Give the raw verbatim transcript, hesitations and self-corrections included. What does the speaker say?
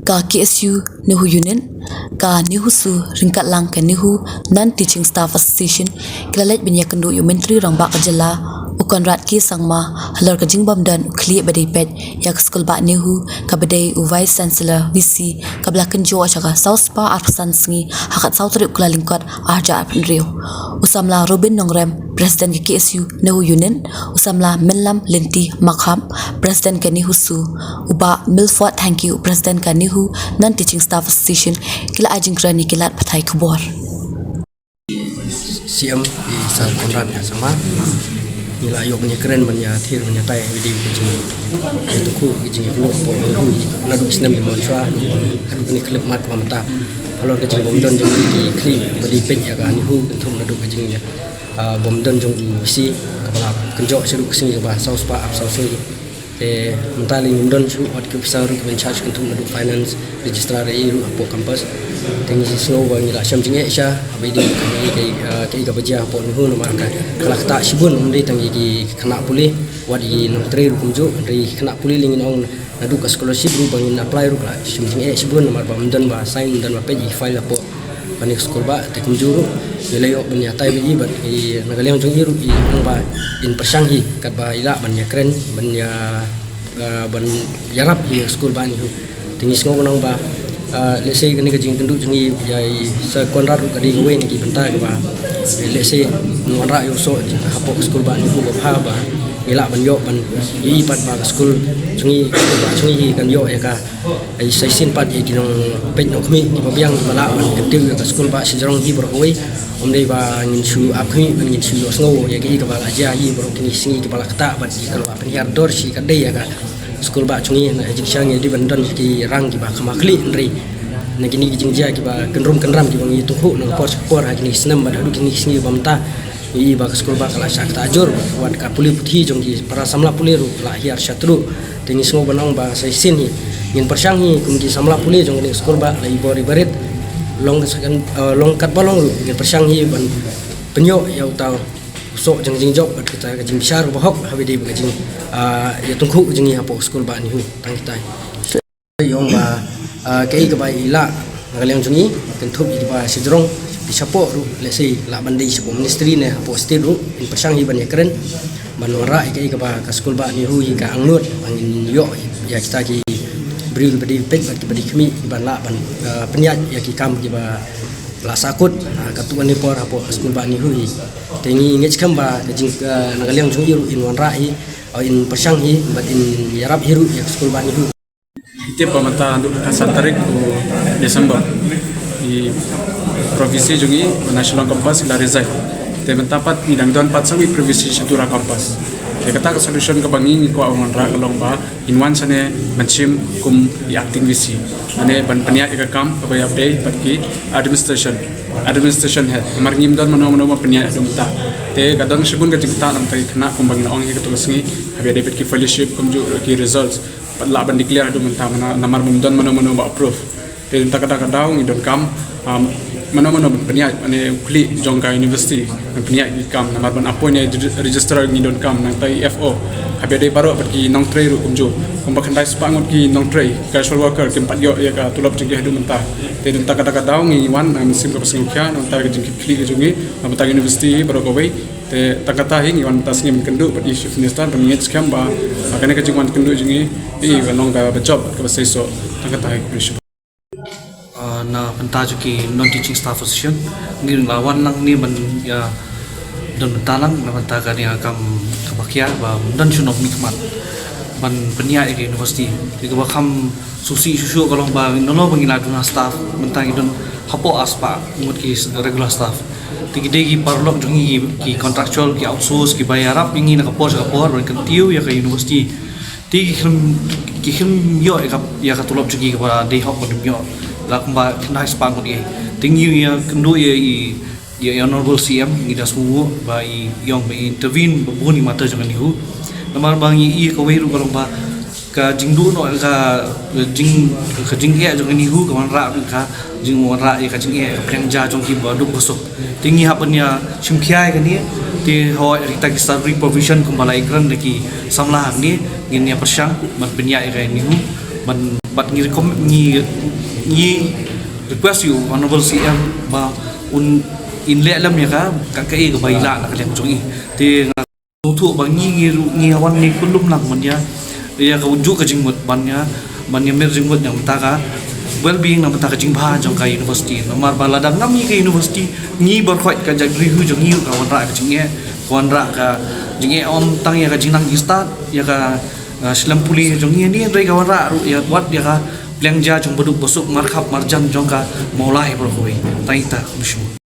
Ka K S U NEHU Unit, ka NEHUSU ryngkat lang ka NEHU Non Teaching Staff Association ki la leit ban ïakynduh ïa u Myntri Rangbah ka jylla u Conrad K Sangma halor ka jingbym don u khlieh ba dei peit ïa ka skulbah NEHU kaba dei u Vice Chancellor, V C, kaba la kynjoh sha ka saw spah arphew san sngi ha ka saw tarik u Kyllalyngkot arhajar arphew hynriew. U samla Robin Nongrem, President ka K S U NEHU Unit, u samla Menlam Lynti Makhap, President ka NEHUSU, u Bah Milford Thangkhiew, President ka NEHU Non Teaching Staff Association, ki la ai jingkren ïa ki lad pathai khubor. C M i Sir Conrad K Sangma, ngi la ïoh ban ïakren ban ïathir ban ïatai video ka jing, ïa tu ku ka jingïakynduh hapoh NEHU naduh snem ïa mon shuwa haduh kane ka khyllipmat kaba mynta. Halor ka jingbym don jong ki khlieh ba dei peit ïa ka NEHU kynthup naduh ka jing, ah, bym don jong u V C kaba la kynjoh shaduh ka sngi kaba saw spah arphew saw sngi. Te mynta lei ngim don shuh wat ki officer ruh kiba in charge kynthup naduh finance, registrar ïa ruh hapoh campus. Te ngi sngew ba ngi la shem jingeh sha haba ïadei bad kaei kaei, ah, kaei kaba jia hapoh NEHU namar ka, ka la ktah shibun, ym dei tang ïa ki khynnah pule, wat ïa ki nongtrei ruh kumjuh, hynrei ki khynnah pule lei ngin ong naduh ka scholarship ruh ba ngin apply ruh ka la shem jingeh shibun namar ba ym don ba sign, ym don ba peit ïa ki file hapoh kane ka skulbah. Te kumjuh ruh ngi la ïoh ban ïatai bad i bad i na ka liang jong i ruh i ong ba in pyrshang hi katba i lah ban ïakren ban ïa, ah, ban ïarap ïa ka skulbah NEHU. Te ngi sngew ban ong ba, ah, lehse kane ka jingïakynduh jong i ïa i Sir Conrad ruh ka dei kawei na ki bynta kaba, eh, lehse ngi wanrah ïa u soh hapoh ka skulbah NEHU ba bha ba ngi lah ban ïoh ban ïohi pat ba ka skul jong i, ka skulbah jong i kan ïoh ïa ka ai sa shisien pat ïa ki nongpeit nongkhmih kiba biang kiba lah ban kyntiew ïa ka skulbah shajrong hi baroh kawei. Ym dei ba ngin shu ap khmih ban ngin shu ïohsngew ïa kaei kaba la jia hi baroh kine ki sngi kiba la ktah bad ki ka la pynhiar dor shi katdei ïa ka skulbah jong i. Na ka jingshisha ngi dei ban don ki rang kiba kham ha khlieh hynrei na kine ki jingjia kiba kynrum kynram kiba ngi tyngkhuh na ka por sha ka por ha kine ki snem bad haduh kine ki sngi kiba mynta. Ngi i ba ka skulbah ka la shah ktah jur, wat ka pule puthi jong ki para samla pule ruh ka la hiar shatruh. Te ngi sngew ban ong ba sa shisien hi ngin pyrshang hi kum ki samla pule jong kane ka skulbah, la i bor i barit, long ka second, eh, long katba long ruh ngin pyrshang hi ban pynïoh ïa uta u soh jong ka jingjop bad kata ka jingbishar kaba hok haba ïadei bad ka jing, ah, ïa tyngkhuh jong ngi hapoh ka skulbah NEHU. Tang kita. Ïa ong ba, ah, kaei kaba i lah na ka liang jong i kynthup ïa kiba shajrong, ki shapoh ruh lehse lah ban dei shapoh ministry ne hapoh state ruh, in pyrshang hi ban ïakren ban wanrah ïa kaei kaba ka skulbah NEHU hi ka angnud ba ngin ïoh ïa kita ki briew kiba dei peit bad kiba dei khmih kiban lah ban, ah, pynïaid ïa ki kam kiba la sahkut, ah, katto katne por hapoh ka skulbah NEHU hi. Te ngi ngeit skhem ba ka jing, ah, na ka liang jong i ruh in wanrah hi, ah, in pyrshang hi bad in ïarap hi ruh ïa ka skulbah NEHU. Tip ba mynta haduh ka san tarik u December, i Pro V C jong i, u Na Shillong Campus, i la resign. Te mynta pat ngi dang don pat sa i Pro V C sha Tura Campus. Te kata ka solution kaba ngi ngi kwah wanrah ka long ba in wan shane ban shim kum i acting V C. Mane ban pynïaid ïa ka kam kaba ïadei bad ki administration, administration head. Namar ngim don mano mano ba pynïaid haduh mynta. Te ka don shibun ka jingktah na ka bynta ki khynnah kumba ngi la ong hi katto ka sngi, haba ïadei bad ki fellowship kumjuh ki results. Pat lah ban declare haduh mynta, namar bym don mano mano ba approve. Te mynta ka dak ka daw ngi donkam, um, mano mano ban pynïaid, mane u khlieh jong ka university ban pynïaid ki kam, namar ban appoint ïa registrar ngi donkam, nangta i F O. Haba ïadei baroh bad ki nongtrei ruh kumjuh, kumba khyndai spah ngut ki nongtrei, casual worker, kim pat ïoh ïa ka tulop jong ki haduh mynta. Te mynta ka dak ka daw ngi wan, um, mynsiem kaba sngewkhia na ka bynta ka jingkitkhlieh ka jong ngi na ka bynta ka university baroh kawei. Te tang kata hi ngi wan mynta sngi ban kynduh bad i Chief Minister ban ngeit skhem ba, ah, kane ka jingwan kynduh jong i, i ka long kaba jop kaba seisoh. Tang kata hi, khublei shibun. Ah, na bynta jong ki Non Teaching Staff Association ngi la wan lang ne ban ïa don bynta lang na bynta kane ka kam kaba khia ba don shuh na u mihkhmat ban pynïaid ïa ka university. Te kaba kham sngewsih shuh shuh ka long ba ngi nalor ba ngi la don ha staff, mynta ngi don hapoh ar spah ngut ki regular staff. Te ki dei ki paralok jong ngi, ki contractual, ki outsource, kiba ïarap ïa ngi na ka por sha ka por ban kyntiew ïa ka university. Te ki khlem, ki khlem ïoh ïa ka, ïa ka tulop jong ki kaba dei hok ban ïoh. La kumba khyndai spah ngut ïa. Te ngi ïakynduh ïa i ïa, ïa Honorable C M, ngi da sngewnguh ba i ong ba i intervene ba bun i matter jong ka NEHU. Namar ba ngi i kawei ruh ka long ba ka jingduh noh ka jing, ka jingeh jong ka NEHU ka wanrah ka jingwanrah ïa ka jingeh ka pliang ja jong ki ba duk ba suk. Te ngi hap ban ïa shim khia ïa kane, te hooid ïa kita ki salary provision kumba la ïakren da ki samla hangne, ngin ïa pyrshang ban pynïaid ïa ka NEHU ban But ngi recommend, ngi, ngi request ïa u Honorable C M ba un, in leh lem ïa ka, ka, kaei kaba i lah na ka liang jong i. Te nga sngewthuh ba ngi, ngi ruh ngi wan ne kulum lang ban ïa, ïa ka juh ka jingmut ban ïa, ban ïa mih jingmut na ka bynta ka well-being, na ka bynta ka jingbha jong ka university. Namar ba lada ngam ïa ka university, ngi baroh ka jaitbynriew jong ngi ruh ka wanrah ka jingeh, ka wanrah ka jingeh ym tang ïa ka jingnang jingstad, ïa ka, ah, shlem pule jong ngi, hynrei ka wanrah ruh ïa wat ïa ka pliang ja jong baduk basuk, markhap marjan jong ka Mawlai baroh kawei. Tang ita, khublei shibun.